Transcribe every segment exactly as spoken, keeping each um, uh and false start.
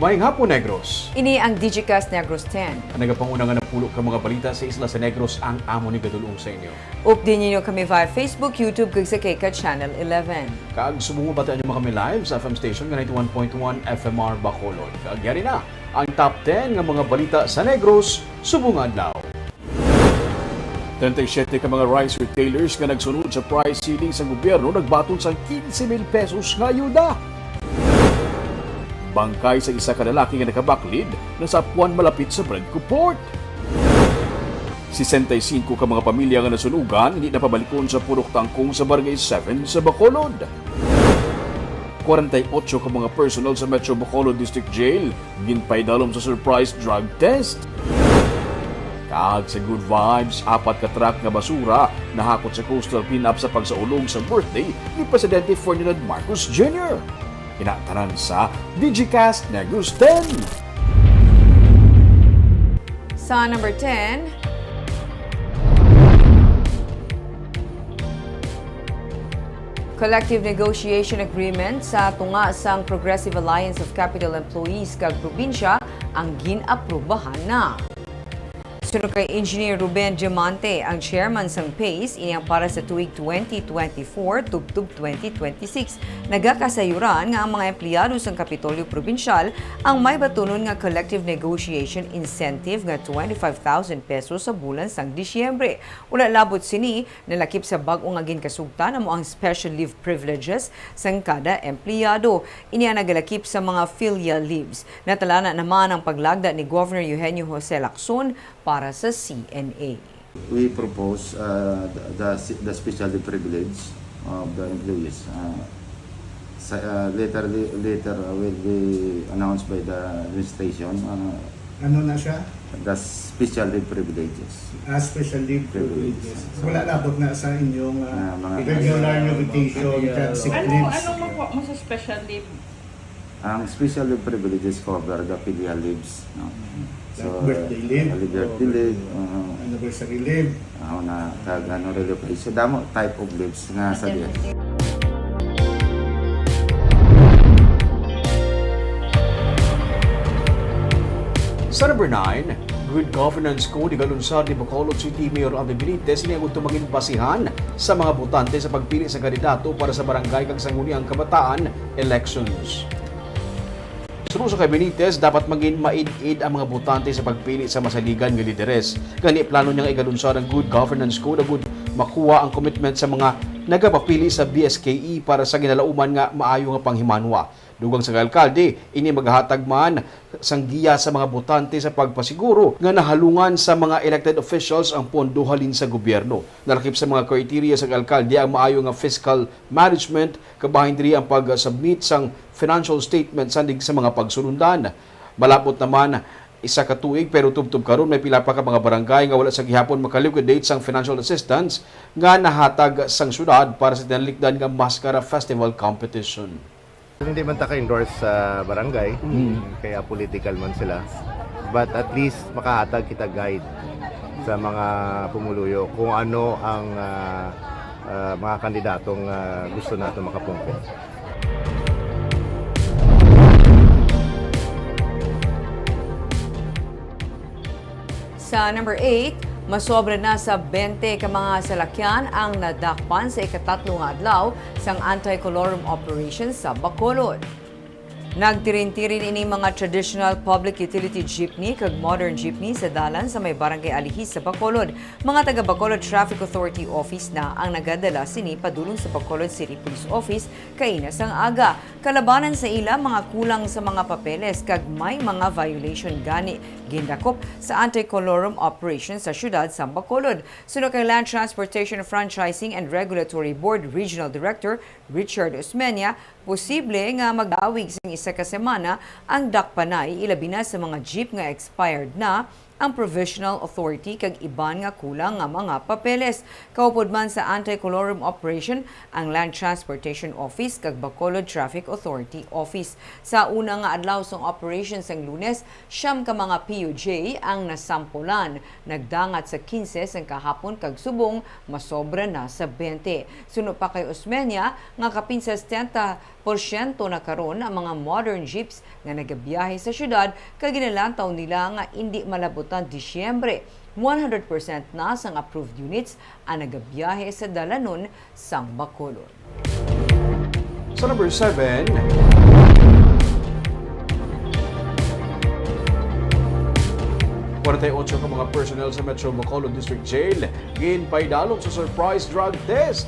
Maayong hapon, Negros. Ini ang Digicast Negros ten. Ang nagapanguna nga napulo ka mga balita sa isla sa Negros ang amo ni gadulong sa inyo. Updi ninyo kami via Facebook, YouTube, kag sa K C A T Channel eleven. Kag subong mabatian nyo kami live sa F M station nga ninety-one point one F M R Bacolod. Kag yari na ang top ten nga mga balita sa Negros subong nga adlaw. Treinta y siete ka mga rice retailers nga nagsunod sa price ceiling sa gobyerno nagbaton sang quince mil pesos nga ayuda. Bangkay sa isa ka lalaki nga nakabaklid nasapuan malapit sa Bradco Port. Sesenta y singko ka mga pamilya nga nasunugan hindi na pabalikon sa Purok Tangkong sa Barangay seven sa Bacolod. Kwarenta y otso ka mga personnel sa Metro Bacolod District Jail ginpaidalom sa surprise drug test. Kag sa Good Vibes, apat ka truck nga basura nahakot sa coastal cleanup sa pagsaulog sa birthday ni Presidente Ferdinand Marcos Junior. Ina tanan sa Digicast Negros ten. Sa number ten, Collective Negotiation Agreement sa tunga sang Progressive Alliance of Capitol Employees kag probinsya ang gin-aprubahan na. Suno kay Engineer Ruben Diamante, ang chairman sang PACE, ini ang para sa tuig twenty twenty-four tubtob twenty twenty-six. Nagakasayuran nga ang mga empleyado sang Kapitolyo Probinsyal ang may batunon nga collective negotiation incentive nga twenty-five thousand pesos sa bulan sang Disyembre. Wala labot sini, nalakip sa bag-o nga ginkasugtan amo ang special leave privileges sang kada empleyado. Ini ang nagalakip sa mga filial leaves. Natalana naman ang paglagda ni Governor Eugenio Jose Lacson para sa C N A. We propose uh, the, the, the special privilege of the employees. Uh, sa, uh, later, later uh, will be announced by the administration. Uh, Ano na siya? The special leave privileges. Ah, special leave Privileges. privileges. Wala labot na sa inyong ah, Ah, mga regular nyo vacation, Ano, sick ano leaves. Ano makuha mo sa special leave? Ang special leave privileges cover the filial leaves. No? So, birthday leave. Early birthday leave. Uh, anniversary leave. Ako na, kag ano, relocation. Damo type of leaves nga sa diyan. Sa number nine, Good Governance Code igalunsad ni Bacolod City Mayor Alden Benitez niya tumangin basihan sa mga botante sa pagpili sa kandidato para sa barangay kag sangguniang kabataan elections. Suno sa kay Benitez, dapat mangin maid-id ang mga botante sa pagpili sa masaligan nga lideres. Gani, plano niya nga igalunsad ang Good Governance Code agud makuha ang commitment sa mga nagapapili sa B S K E para sa ginalauman nga maayo nga panghimanwa. Dugang sa alkalde, ini magahatag man sang giya sa mga botante sa pagpasiguro nga nahalungan sa mga elected officials ang pondo halin sa gobyerno. Nalakip sa mga kriteriya sa alkalde ang maayo nga fiscal management, kabahin diri ang pag-submit sang financial statement sandig sa mga pagsulundan. Malabot naman isa ka tuig, pero tubtob karon may pila pa ka mga barangay nga wala sa gihapon makaliquidate sang financial assistance nga nahatag sang syudad para sa tinalikdan nga Mascara Festival Competition. Hindi man ta ka-endorse sa barangay, kaya political man sila. But at least makahatag kita guide sa mga pumuluyo kung ano ang ah, ah, mga kandidatong ah, gusto nato makapungko. Sa number eight, masobra na sa bente ka mga salakyan ang nadakpan sa ikatatlo nga adlaw sang anti-colorum operation sa Bacolod. Nagtirin-tirin ini mga traditional public utility jeepney kag modern jeepney sa dalan sa may Barangay Alihis sa Bacolod. Mga taga Bacolod Traffic Authority Office na ang nagadala sini padulong sa Bacolod City Police Office kaina sang aga. Kalabanan sa ila mga kulang sa mga papeles kag may mga violation gani gindakop sa anti-colorum operation sa siyudad sa Bacolod. Suno kay Land Transportation Franchising and Regulatory Board Regional Director Richard Osmeña, posible nga magdawig sing isa ka semana ang dakpanay, ilabi na sa mga jeep nga expired na ang Provisional Authority kag iban nga kulang nga mga papeles. Kaupod man sa anti-colorum operation ang Land Transportation Office kag Bacolod Traffic Authority Office. Sa una nga adlaw sang operation sang Lunes, siyam ka mga P U J ang nasampulan. Nagdangat sa quince sang kahapon kag subong masobra na sa twenty. Suno pa kay Osmeña nga kapin sa setenta porsyento na karon ang mga modern jeeps nga nagabiyahe sa syudad, kag ginalantaw nila nga indi malabutan Disyembre, one hundred percent na sang approved units ang nagabiyahe sa dalanon sang Bacolod. Sa number seven, kwarenta y ocho ka mga personnel sa Metro Bacolod District Jail ginpaidalom sa surprise drug test.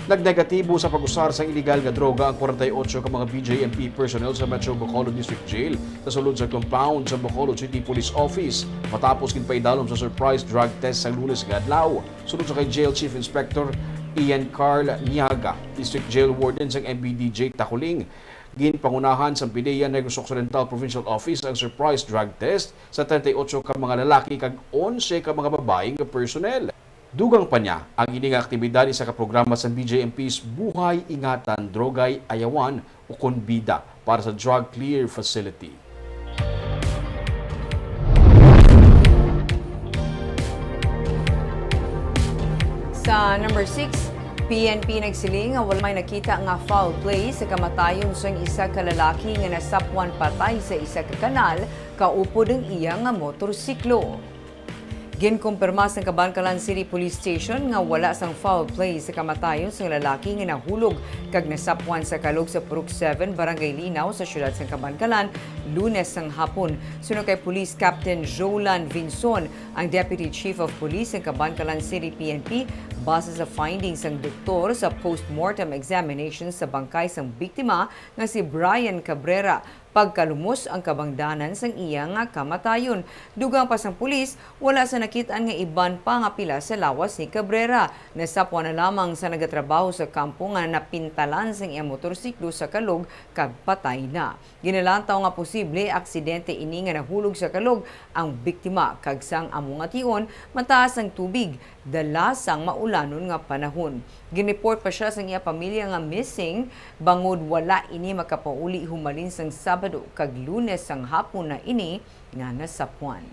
Nagnegatibo sa pag-usar sang iligal nga droga ang kwarenta y ocho ka mga B J M P personnel sa Metro Bacolod District Jail sa sulod sa compound sa Bacolod City Police Office matapos ginpaidalom sa surprise drug test sa Lunes nga adlaw. Suno sa kay Jail Chief Inspector Ian Carl Niaga, District Jail Warden sang M B D J Taculing, ginpangunahan sang PDEA Negros Occidental Provincial Office ang surprise drug test sa treinta y ocho ka mga lalaki kag onse ka mga babayi nga personnel. Dugang pa niya, ang ini nga aktibidad isa ka programa sang B J M P's Buhay Ingatan, Drogay Ayawan, ukon BIDA, para sa Drug Clear Facility. Sa number six, P N P nagsiling nga wala may nakita nga foul play sa kamatayon sang isa ka lalaki nga nasapwan patay sa isa ka kanal kaupod ang iya nga motorsiklo. Ginkumpirma sang Kabankalan City Police Station nga wala sang foul play sa kamatayon sang lalaki nga nahulog kag nasapwan sa kalog sa Purok seven, Barangay Linaw, sa siyudad sang Kabankalan, Lunes sang hapon. Suno kay Police Captain Jolan Vinson, ang Deputy Chief of Police sang Kabankalan City P N P, base sa findings sang doktor sa postmortem examination sa bangkay sang biktima nga si Brian Cabrera, pagkalumos ang kabangdanan sang iya nga kamatayon. Dugang pa sang pulis, wala sa nakit-an nga iban pa nga pila sa lawas ni Cabrera. Nasapwan na lamang sa nagatrabaho sa kampo nga napintalan sang iya motorsiklo sa kalog kag patay na. Ginalantaw nga posible aksidente ini nga nahulog sa kalog ang biktima, kag sang amo nga tion, mataas ang tubig dala sang maulanon nga panahon. Ginreport pa sia sang iya pamilya nga missing, bangod wala ini makapauli humalin sang Sabado kag Lunes sang hapon na ini nga nasapwan.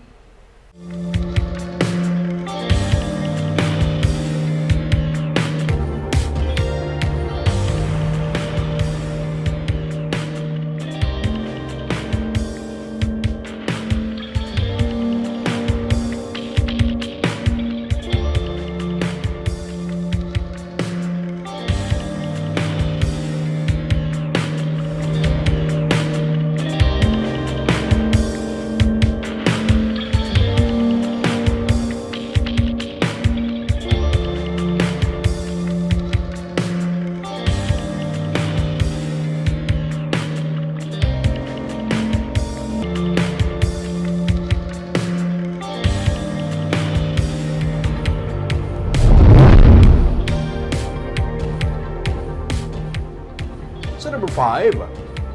Sa number five,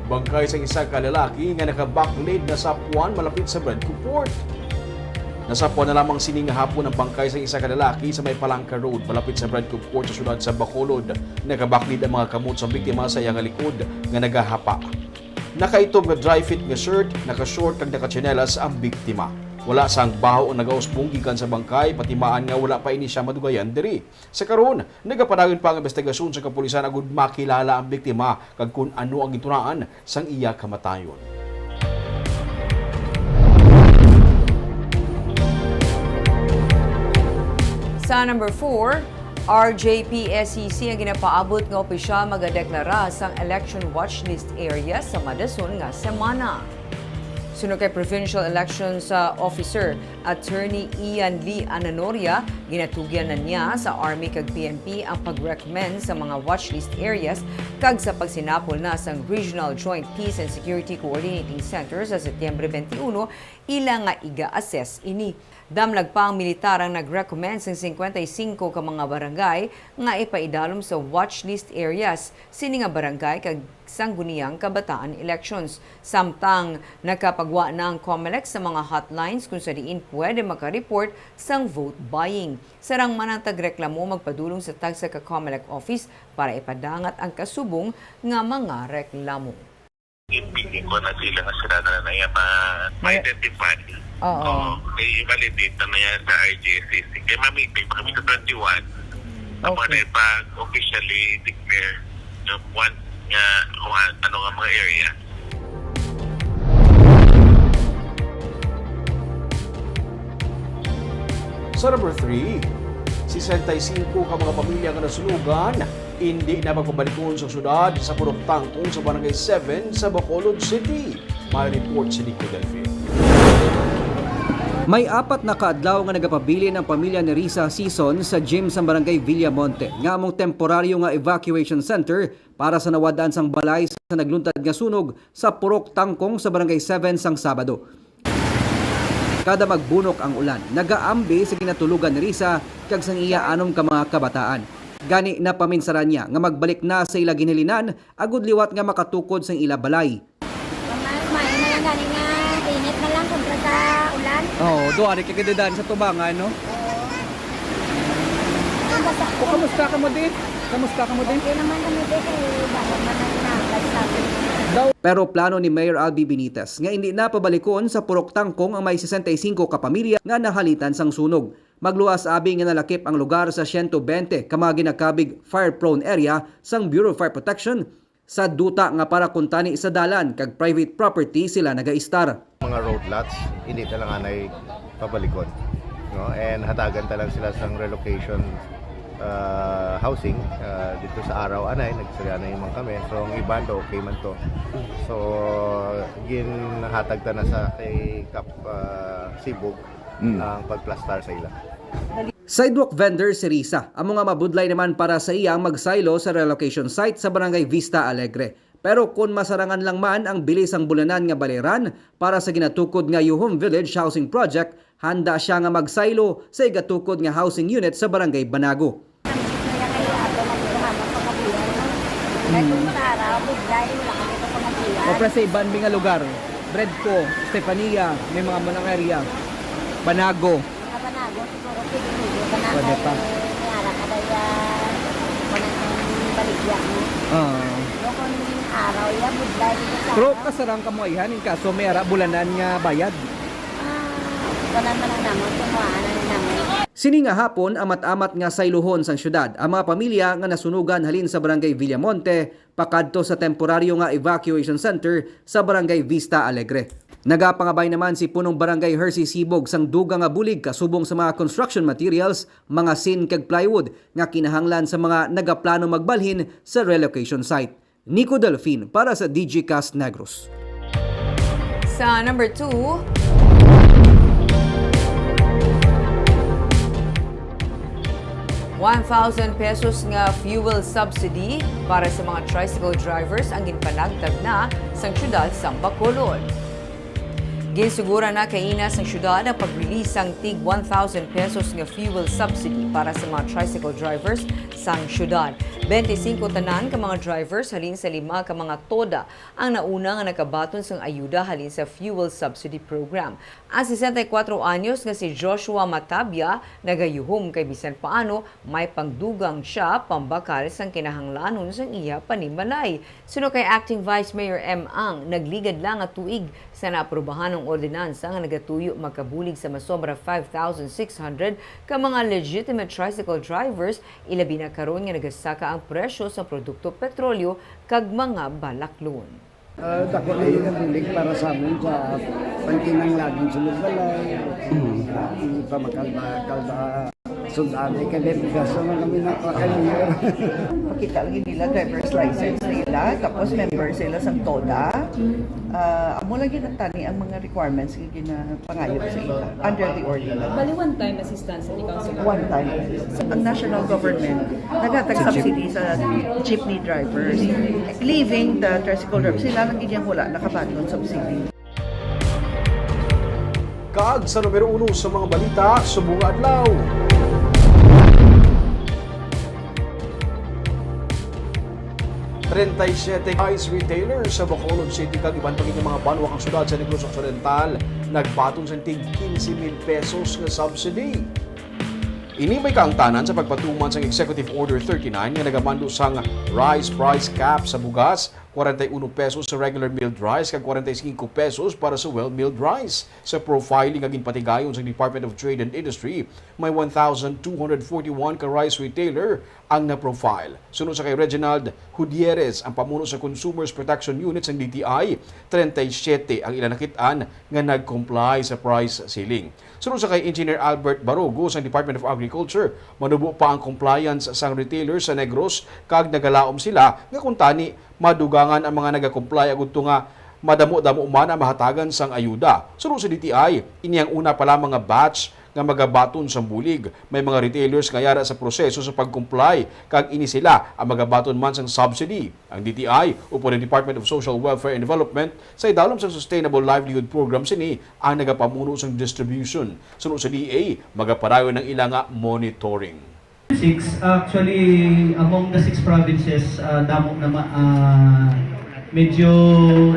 bangkay sang isa ka lalaki nga nakabaklid nasapwan malapit sa Bradco Port. Nasapwan na lamang sini nga hapon ang bangkay sang isa ka lalaki sa may Palangka Road, malapit sa Bradco Port sa siyudad sa Bacolod. Nakabaklid ang mga kamot sa biktima sa iya nga likod nga nagahapa. Nakaitob nga dry fit nga shirt, naka-short kag nakatsinelas ang biktima. Wala sang baho ang nagausbong gikan sa bangkay, pati maan nga wala pa ini sia madugayan diri. Sa karon, nagapadayon pa ang imbestigasyon sa kapulisan agud makilala ang biktima kag kon ano ang gitunaan sang iya kamatayon. Sa number four, R J P S E C ang ginapaabot nga opisyal magadeklara sang election watch list area sa madason nga semana. Suno kay Provincial Elections, ah, Officer Attorney Ian Lee Ananoria, ginatugyan na niya sa Army kag P N P ang pag-recommend sa mga watch list areas kag sa pagsinapol na sang Regional Joint Peace and Security Coordinating Center sa Setyembre twenty-one, ila nga iga-assess ini. Damlag pa ang militar ang nag-recommend sang singkwenta y singko ka mga barangay nga ipaidalom sa watch list areas sini nga barangay kag sangguniang kabataan elections. Samtang nakapagwa na ang Comelec sa mga hotlines kung sa diin pwede makareport sang vote buying. Sarang man ang tagreklamo magpadulong sa tagsa ka Comelec office para ipadangat ang kasubong nga mga reklamo. Ipigin ko na sila nga sila na lang na iya ma-, May ma-identify. Oo. Oo. Kay i-validate na niya sa R J C C. Kay mamigay pa kami sa twenty-one. Tapos Okay. na ipag-officially declare yung one nga kung an-, ano nga mga area. Sa number three, sesenta y singko ka mga pamilya nga nasunugan indi na magpabalikon sa syudad sa Purok Tangkong sa Barangay seven sa Bacolod City. May report si Nico Delfin. May apat na ka adlaw nga nagapabilin ang pamilya ni Risa Sison sa gym sa Barangay Villamonte, nga among temporaryo nga evacuation center para sa nawad-an sang balay sa nagluntad nga sunog sa Purok Tangkong sa Barangay seven sang Sabado. Kada magbunok ang ulan, nagaambi sa ginatulogan ni Risa kag sang iya anom ka mga kabataan. Gani, napaminsaran niya nga magbalik na sa ila ginhalinan agud liwat nga makatukod sang ila balay. Mas maayo na lang gani nga init na lang kontra sa ulan. Oo, duha rin kay kadidaan sa tubangan, no? Oo. Ang basa. O, kamusta ka mo, di? Kamusta ka mo, di? Okay naman kami, di, kay baka man ang inaagad sa amin. Daw. Pero plano ni Mayor Albi Benitez nga indi na pabalikon sa Purok Tangkong ang may sesenta y singko ka pamilya nga nahalitan sang sunog. Magluwas abi nga nalakip ang lugar sa siyento bente ka mga ginakabig fire-prone area sang Bureau of Fire Protection sa duta nga para kuntani sa dalan kag private property sila nagaistar. Mga road lots, hindi na lang anay pabalikon, no? And hatagan ta lang sila sang relocation, ah, housing, ah, dito sa araw anay, nagsaganay man kami. So, ang iban do, okay man to. So, ginhatag ta na sa kay Kap, ah, Sibog Mm. ang pagplastar sa ila. Sidewalk vendor si Risa, amo nga mabudlay naman para sa iya ang magsaylo sa relocation site sa Barangay Vista Alegre. Pero kon masarangan lang man ang bili sang bulanan nga baliran para sa ginatukod nga Yuhum Village Housing Project, handa siya nga magsaylo sa igatukod nga housing unit sa Barangay Banago. Kaya kayo ato magpahamag pangabuhian, no? Kaya kung sa araw, bigla, yung wala kami sa pangabuhian. O, pero sa iban, may nga lugar, Bredco, Estefania, may mga munang area, Banago. Mga Banago, siguro, pwede, pwede. Banago, Pwede pa. May ara ka ba yan? Wala nang baligya, no? Ah. Pero kung araw, yan, bigla, yung sa Pero araw. Kasarang ka mo, ihan, in kaso may ara, bulanan nga bayad. Ah, wala man ang namon, kumuhaan na ni namon. Sini nga hapon, amat-amat nga sayluhon sang syudad ang mga pamilya nga nasunugan halin sa Barangay Villamonte pakadto sa temporaryo nga evacuation center sa Barangay Vista Alegre. Nagapangabay naman si Punong Barangay Hercy Sibog sang dugang nga bulig kasubong sa mga construction materials, mga sin kag plywood nga kinahanglan sa mga nagaplano magbalhin sa relocation site. Nico Delfin para sa Digicast Negros. Sa number two, one thousand pesos nga fuel subsidy para sa mga tricycle drivers ang ginpanagtag na sang siyudad sang Bacolod. Ginsuguran na kaina sang siyudad ang pag-release sang tig one thousand pesos nga fuel subsidy para sa mga tricycle drivers sang siyudad. Bente singko tanan ka mga drivers halin sa lima ka mga TODA ang nauna nga nakabaton sang ayuda halin sa fuel subsidy program. Ang sesenta y kuwatro anyos nga si Joshua Matabia nagayuhom kay bisan paano may pangdugang siya pambakal sang kinahanglanon sang iya panimalay. Suno kay Acting Vice Mayor M. Ang, nagligad lang nga tuig sa naaprubahan ang ordinansa nga nagatuyo magkabulig sa masobra five thousand six hundred ka mga legitimate tricycle drivers, ilabi na karon nga nagasaka ang presyo sa produkto petrolyo kag mga balaklon. Ah, dako na yung bulig para sa amin sa pagkinanglanon sa balay. Mm. Hindi pa makalba, kalba, sundali kami, bigas naman kami na pakaliyor. Pakita lagi nila driver's license nila, tapos member sila sa TODA. Ah, amo lagi na tani ang mga requirements nga ginapangayo sa ila under the ordinance. Bali, one-time assistance ni Councilor. One-time assistance. Ang national government naghatag subsidy sa jeepney drivers. Leaving the tricycle drivers, sila lang gid ang wala nakabaton subsidy. Kag sa numero uno sa mga balita subong nga adlaw. Treinta y siete rice retailers sa Bacolod City kag iban pa gid nga mga banwa kang syudad sa Negros Occidental nagbaton sang tig quince mil pesos nga subsidy. Ini may kaangtanan sa pagpatuman sang Executive Order thirty-nine nga nagamando sang rice price cap sa bugas, kwarenta y uno pesos sa regular milled rice kag kwarenta y singko pesos para sa well milled rice. Sa profiling nga ginpatigayon sa Department of Trade and Industry, may one thousand two hundred forty-one ka rice retailer ang na-profile. Suno sa kay Reginald Gutierrez, ang pamuno sa Consumers Protection Unit sang D T I, treinta y siete ang ila nakit-an nga nag-comply sa price ceiling. Suno sa kay Engineer Albert Barogo sang Department of Agriculture, manubo pa ang compliance sang retailer sa Negros kag nagalaom sila nga kuntani madugangan ang mga nagakomply agud to nga madamo-damo man ang mahatagan sang ayuda. Suno sa D T I, ini ang una pa lamang nga batch nga magabaton sang bulig. May mga retailers nga yara sa proseso sa pag-comply, kag ini sila ang magabaton man sang subsidy. Ang D T I upod ang Department of Social Welfare and Development sa idalom sang Sustainable Livelihood Program sini ang nagapamuno sang distribution. Suno sa D A, magapadayon ang ila nga monitoring. Six, actually, among the six provinces, ah, damo na ma-, ah, medyo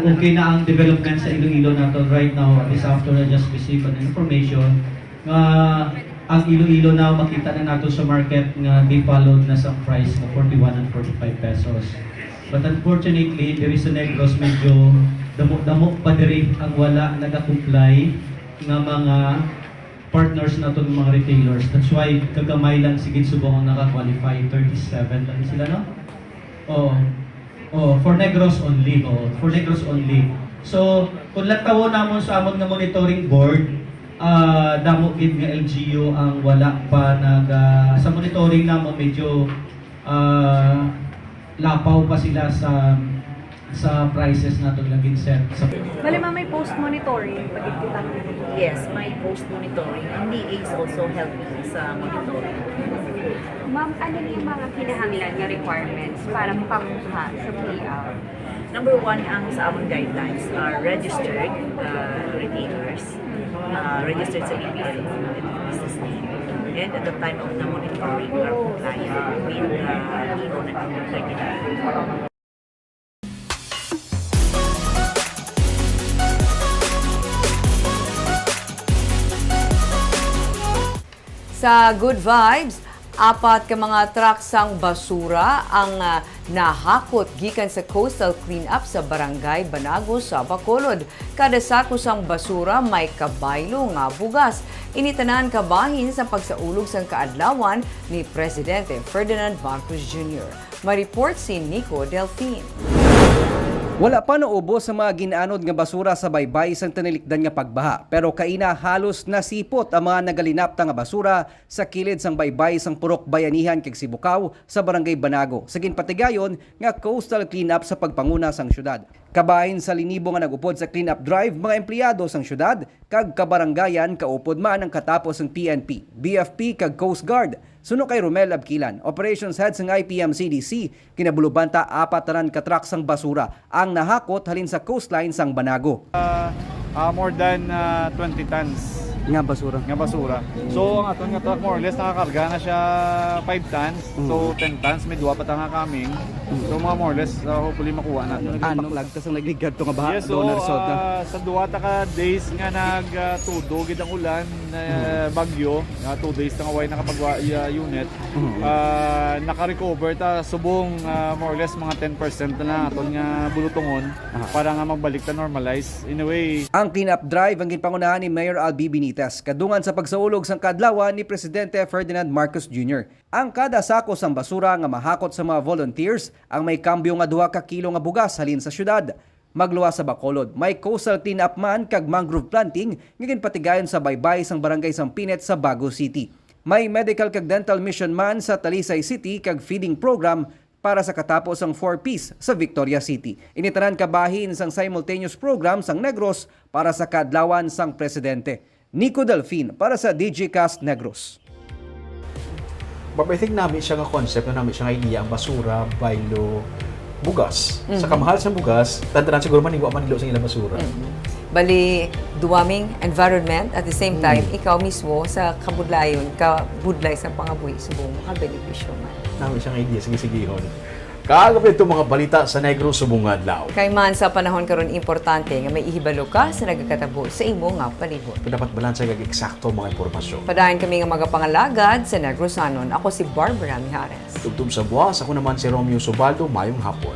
okay na ang development sa Iloilo nato right now. This afternoon, I just received an information nga ang Iloilo na makita na nato sa market nga devalued na sa price nga forty-one and forty-five pesos. But unfortunately, diri sa Negros, medyo damo-damo pa diri ang wala nagakomply nga mga partners naton, mga retailers. That's why kagamay lang sigid subong ang naka-qualify, thirty-seven lang sila, no? Oo. Oh, for Negros only, oh, for Negros only. So, kung lantawon namon sa amon nga monitoring board, ah, damo gid nga L G U ang wala pa nag, ah, sa monitoring namon, medyo, ah, lapaw pa sila sa, sa prices nato nga gin-set sa Bali, ma'am, may post monitoring pa gid kita. Yes, may post monitoring. Ang D A is also helping sa monitoring. Ma'am, ano ni yung mga kinahanglan nga requirements para makakuha sa payout? Number one, ang sa amon guidelines are registered, uh, retailers, uh, registered sa A B L O and business name. And at the time of the monitoring, are compliant with the E O na thirty-nine. Sa Good Vibes, apat ka mga truck sang basura ang, ah, nahakot gikan sa coastal cleanup sa Barangay Banago sa Bacolod. Kada sako sang basura may kabaylo nga bugas. Ini tanan kabahin sa pagsaulog sang kaadlawan ni Presidente Ferdinand Marcos Junior. May report si Nico Delfin. Wala pa naubos ang mga gin-anod nga basura sa baybay sang tinalikdan nga pagbaha, pero kaina halos nasipot ang mga nagalinapta nga basura sa kilid sang baybay sang Purok Bayanihan kag Sibukaw sa Barangay Banago, sa ginpatigayon nga coastal cleanup sa pagpanguna sang syudad. Kabahin sa linibo nga nag-upod sa cleanup drive, mga empleyado sang syudad kag kabaranggayan, kaupod man ang katapos sang P N P, B F P kag Coast Guard. Suno kay Romel Abquilan, operations head sang I P M C D C, kinabulobanta apat tanan ka truck sang basura ang nahakot halin sa coastline sang Banago. Ah, ah, more than, ah, twenty tons. Nga basura. Nga basura. So, ang aton nga truck, more or less, nakakarga na siya five tons. Mm. So, ten tons, may duwa pa ta nga coming. Mm. So, mga more or less, ah, hopefully, makuha naton. Ano, nagpaklag ka sa nagligad to nga baha? Yes, so, Donald Soda, ah, sa duwa ta ka days nga nag, ah, tudo gid ang ulan, eh, Mm. bagyo, nga two days na nga way nakapagwa, ah, unit, Mm. ah, naka-recover ta subong, ah, more or less, mga ten percent na lang aton nga bulutungon. Aha. Para nga magbalik ta normalize. In a way. Ang cleanup drive ang ginpangunahan ni Mayor Albi Benitez, kadungan sa pagsaulog sang kaadlawan ni Presidente Ferdinand Marcos Junior. Ang kada sako sang basura nga mahakot sa mga volunteers ang may kambyo nga duha ka kilo nga bugas halin sa syudad. Magluwas sa Bacolod, may coastal cleanup man kag mangrove planting nga ginpatigayon sa baybay sang Barangay Sampinet sa Bago City. May medical kag dental mission man sa Talisay City kag feeding program para sa katapos sang four Ps sa Victoria City. Ini tanan kabahin sang simultaneous program sang Negros para sa kaadlawan sang presidente. Nico Delfin para sa D J Cast Negros. But I think nami siya nga concept, na nami siya nga idea, ang basura, baylo, bugas. Sa Mhm. kamahal sa bugas, tanan siguro man, wa man nilo sa ilang basura. Mhm. Bali, duwaming environment, at the same Mm. time, ikaw mismo sa kabudlayon, kabudlay sa pangabuhi subong makabenepisyo man. Nami siyang idea. Sige, sigihon. Kag ito mga balita sa Negros subong nga adlaw. Kay man sa panahon karon, importante nga may ihibalo ka sa nagakatabo sa imo nga palibot. Dapat balanse kag eksakto ang mga impormasyon. Padayon kami nga magapangalagad sa Negrosanon. Ako si Barbara Mijares. Tubtob sa buwas, ako naman si Romeo Subaldo. Mayong hapon.